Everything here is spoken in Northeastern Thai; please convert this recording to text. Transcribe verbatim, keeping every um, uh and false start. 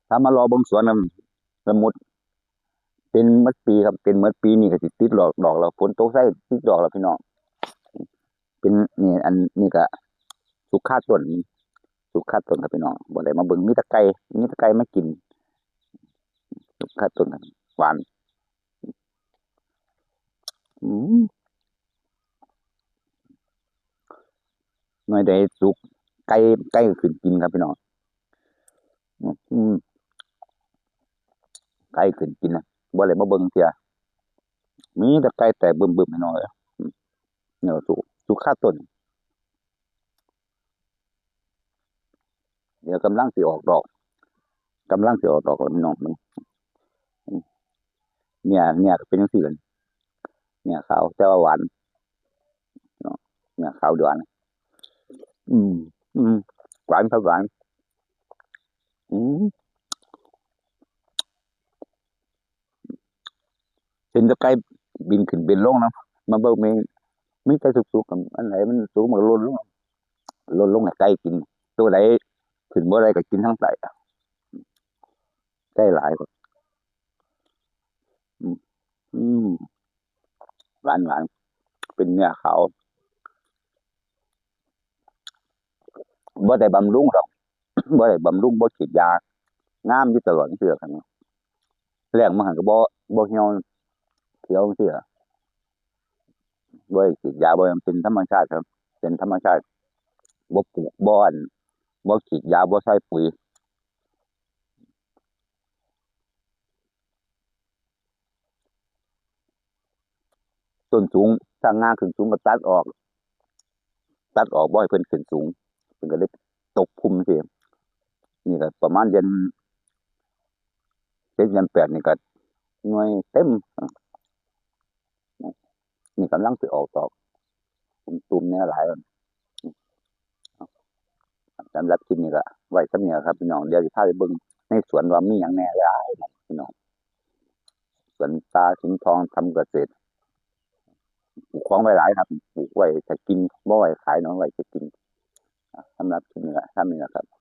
ถ้ามารอเบิ่งสวนนำ ละมุด เป็นหมดปีครับ เป็นหมดปีนี่ก็สิติดดอก ดอกแล้ว ฝนตกใส่ติดดอกแล้วพี่น้อง เป็นนี่ อันนี้ก็สุกคาต้น สุกคาต้นครับพี่น้อง บ่ได้มาเบิ่ง มีแต่ไก่ มีแต่ไก่มากิน สุกคาต้นครับ หวาน อืม หน่วยใดสุก ไก่ ไก่ก็ขึ้นกินครับพี่น้อง อืม ไก่ขึ้นกินนะ บ่ได้มาเบิ่งเทื่อ มีแต่ไก่แตกบึ้มๆ พี่น้องเอ้ย อืม เนี่ยสุก สุกคาต้น เดี๋ยวกำลังสิออกดอก กำลังสิออกดอกแล้วพี่น้อง มัน อืม เนี่ย เนี่ยก็เป็นจังซี่ล่ะ เนี่ยขาวแต่ว่าหวาน เนาะ เนี่ยขาวหวาน อืม อืม หวานครับหวาน อืม เห็นแต่ไก่บินขึ้นบินลงนะ มาเบิ่งมี มีแต่สุกๆ กับอันไหนมันสุกมันก็หล่นลง หล่นลงให้ไก่กิน ตัวใดขึ้นบ่ได้ก็กินทั้งไต ไก่หลายกว่า อืม อืม หวานหวาน เป็นเนื้อขาว บ่ได้บำรุงหรอก บ่ได้บำรุง บ่ฉีดยา งามอยู่ตลอดเทื่อครับ แล้งมาหั่นก็บ่ บ่เหี่ยว เขียวจังซี้ล่ะ บ่ได้ฉีดยา บ่ได้ เป็นธรรมชาติครับ เป็นธรรมชาติ บ่ปลูก บ่อัน บ่ฉีดยา บ่ใส่ปุ๋ย ต้นสูง สร้างงาขึ้นสูงก็ตัดออก ตัดออกบ่ให้เพิ่นขึ้นสูง เพิ่นก็เลยตกพุ่มจังซี้ นี่ก็ประมาณเดือน เจ็ด เดือน แปด นี่ก็หน่วยเต็ม นี่กำลังสิออกดอก ตุ่มๆ เนี่ยหลาย สำหรับคลิปนี้ก็ไว้ส่ำนี้ครับพี่น้อง เดี๋ยวสิพาไปเบิ่งในสวนว่ามีหยังแหน่หลายพี่น้อง สวนป่าสิงห์ทองทำเกษตร ปลูกของไว้หลายครับ ปลูกไว้ถ้ากิน บ่ไว้ขายเนาะ ไว้ถ้ากิน สำหรับคลิปนี้ก็ส่ำนี้ล่ะครับ